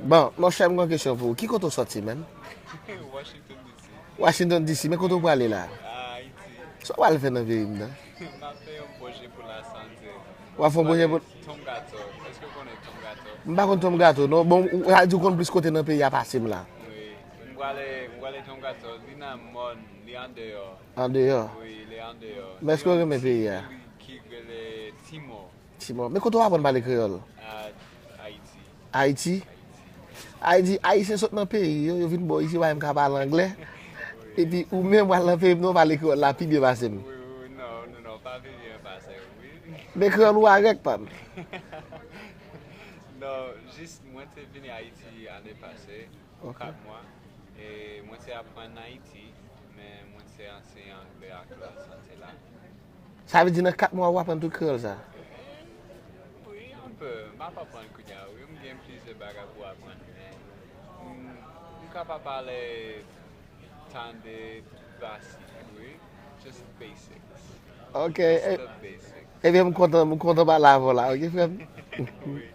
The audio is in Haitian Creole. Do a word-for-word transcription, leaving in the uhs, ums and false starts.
Bon, monchè, m gen yon kesyon pou ou. Ki kote w sòti menm? Washington D C. Washington D C, men kote w prale la? Ayiti. Sa w pral fè nan peyi m nan? M ap fè yon pwojè pou la sante. W ap fè yon pwojè pou. Tom Gato. Èske w konnen Tom Gato? M pa konn Tom Gato, non. Bon, ou, ou di w konn plis kote nan peyi a pase m la. Wi. M prale, m prale Tom Gato. Li nan mòn, li andeyò. Andeyò. Wi, li andeyò. Men èske w renmen peyi a? Ki rele Timò. Timò. Men kote w aprann pale kreyòl? A Ayiti. Ayiti? Ayiti, Ayisyen sot nan peyi yo, yo vin bò isi, yo pa menm ka pale anglè. Epi ou menm w al nan peyi m, non, w pale kreyòl la pi byen pase m. Wi, wi, non, non, non, pa pi byen pase, wi. Men kreyòl ou arèk, pa m. Non, jis mwen te vini Ayiti ane pase, pou kat mwa. E mwen te aprann Ayiti, men mwen te anseye anglè ak la sante la. Sa vle di nan kat mwa ou aprann tout kreyòl sa? Wi, anpe. M ap aprann kounye a, wi. M gen plizyè bagay pou aprann, men m, m ka pa pale tande bazik, wi. Just basics. Ok. Just the basics. Ebyen, m kontan, m kontan pale avè w la, ok, frè m? Wi.